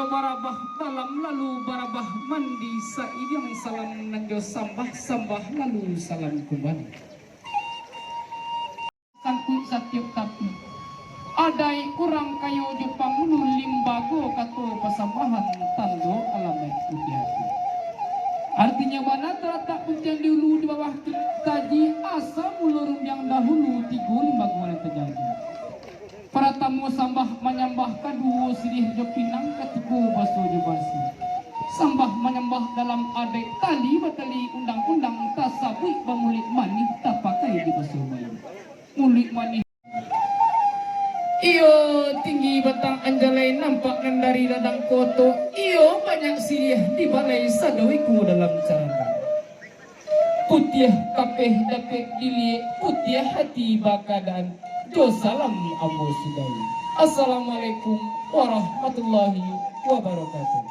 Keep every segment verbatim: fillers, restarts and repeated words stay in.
Barabah malam lalu barabah mandi, sairing salam nan jo sambah, sambah lalu salam kumbali. Sangkuik satiok tapi, adaik urang kayo jo pangulu, limbago kato pasambahan, tando alamaik putiah ati. Artinyo bana talatak puntiang di ulu, di bawah taji, asa mulo rundiang dahulu, tigo limbago nan tajadi. Paratamo sambah manyambah, kaduo siriah jo pinang, katigo baso jo basi. Sambah manyambah dalam adaik, tali batali undang-undang, tasabuik bamuluik manih, tapakai di baso Melayu. Muluik manih. Iyo tinggi batang anjalai, nampak nan dari ladang koto. Iyo banyak siriah di balai, sado iko dalam carano. Putiah tapeh dapek diliek, putiah ati bakadaan. Jo salam ambo sudahi. Assalamualaikum warahmatullahi wabarakatuh.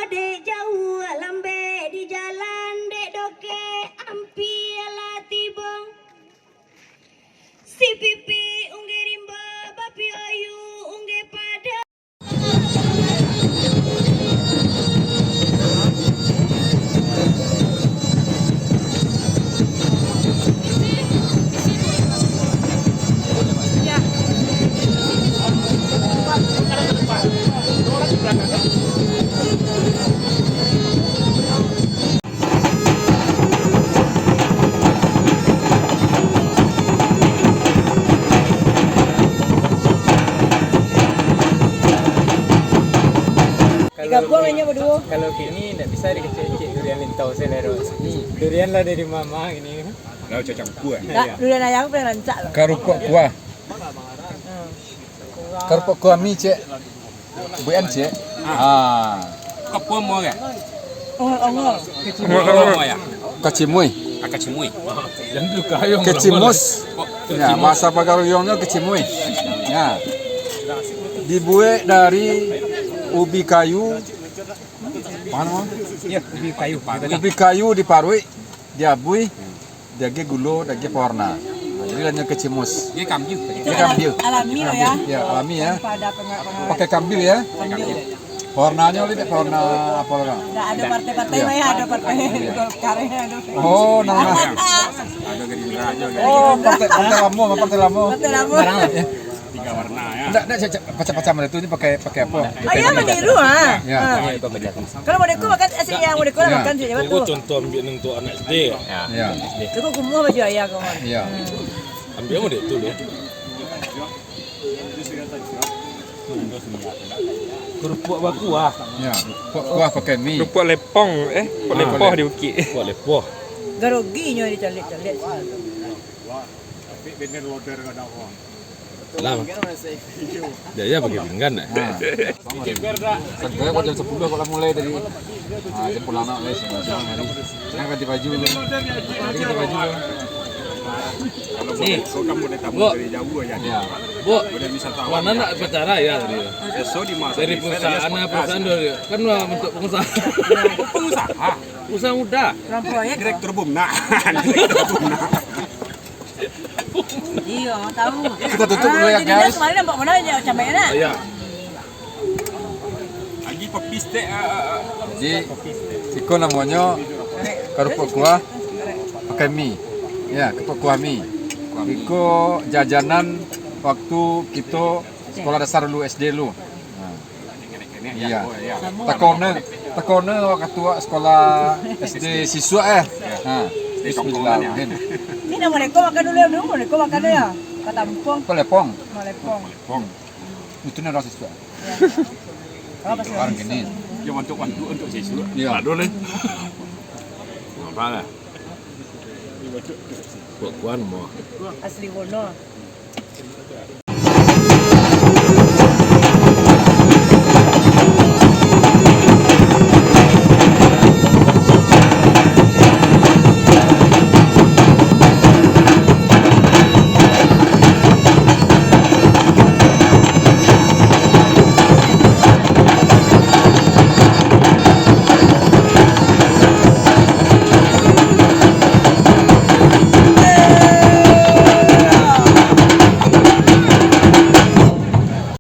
Dek jauah lambek di jalan, dek dokek ampia lah tibo. Si pipi unggeh rimba, bapiayu unggeh pada. Kalau Digabuang ki-, inyo baduo. Kalau kini ndak bisa dikecek-kecek durian lintau selero. Durian lah dari mama ini. Lah, cacang kuah. Tak, durian ayam paling rancak lah. Karupok kuah. Hmm. Karupok kuah mi, Cek. Buekan, Cek. Ah. Kapua mo, kan? Ongol-ongol. Ongol-ongol, ya? Kacimui. Ah, kacimui. Kacimus. Oh, ya, kacimus. Bahasa Pagaruyuangnyo kacimui. Ya. Dibuek dari ubi kayu. Apa nama? Ya, ubi kayu. Ubi kayu diparuik, diabuih. Diagiah gulo, diagiah pawarna. Nah, jadi lah nyo kacimus. Dia kambil. Itu Dia kambil. Alami, alami lah ya. Ya, alami ya. Tanpa ada pengaruh, pengaruh. Pakai kambil ya. Kambil. Pawarnanyo liek dek pawarna apo lah? Ndak ada partai-partai lah ya, ada partai Golkar ya, ada. Oh, nah, nah. Ada Gerindra aja. Oh, partai, partai lamo, partai lamo. Partai lamo. Barang, ya. Tiga warna, ya. Ndak, ndak, cak, cak, pacam-pacam ada tu, ni pakai, pakai apa? Oh, iya, meniru, ha. Ya. Ha. Kalau model ko makan, eh, si yang model ko lah makan, si Jawa tu. Contoh ambil untuk anak S D. Ya. Ya. Itu kok kumuh baju ayah kau, kan? Ya. Hmm. Ambil model tu, deh. Kerupuk bakuah. Ya. Kuah, kuah pakai mi. Kerupuk lepong, eh, kerupuk lepoh di Bukik. Kerupuk lepoh. Garogi nyo dicaliak-caliak. Tapi dengan loader kada uang. Lah. Dia ya pakai pinggan, eh. Nah. Sangko kok jam sepuluh kok lah mulai tadi. Ah, jam pulang nak mulai siang-siang hari. Sekarang ganti baju dulu. Ganti baju dulu. Ni, kamu udah tamu dari jauh aja. Ya. Bu, udah bisa tahu. Mana nak pacara ya tadi? Dari perusahaan apa perusahaan dulu? Kan lah untuk pengusaha. Pengusaha. Pengusaha muda. Direktur Bumna. Direktur Bumna. Iyo, tahu. Kita tutup dulu ya, guys. Kemarin nampak mana aja cabai enak. Iya. Lagi pepis teh, ah, ah, ah. Jadi, iko namonyo karupuk kuah pakai mi. Ya, karupuk kuah mi. Iko jajanan waktu kito sekolah dasar dulu, S D dulu. Iya. Takone, takone awak katuak sekolah S D Sisuak, eh. Ha. Bismillahirrahmanirrahim. Ni nak moleko makan dulu ya, dulu moleko makan dulu ya. Kata Ampong. Pelepong. Moleko. Itu ni orang Sisuak. Iya. Oh, pasti orang Sisuak. Dia bantuk-bantuk untuk Sisuak. Iya. Aduh, leh. Apa lah? Kuat-kuat mau. Asli Wono.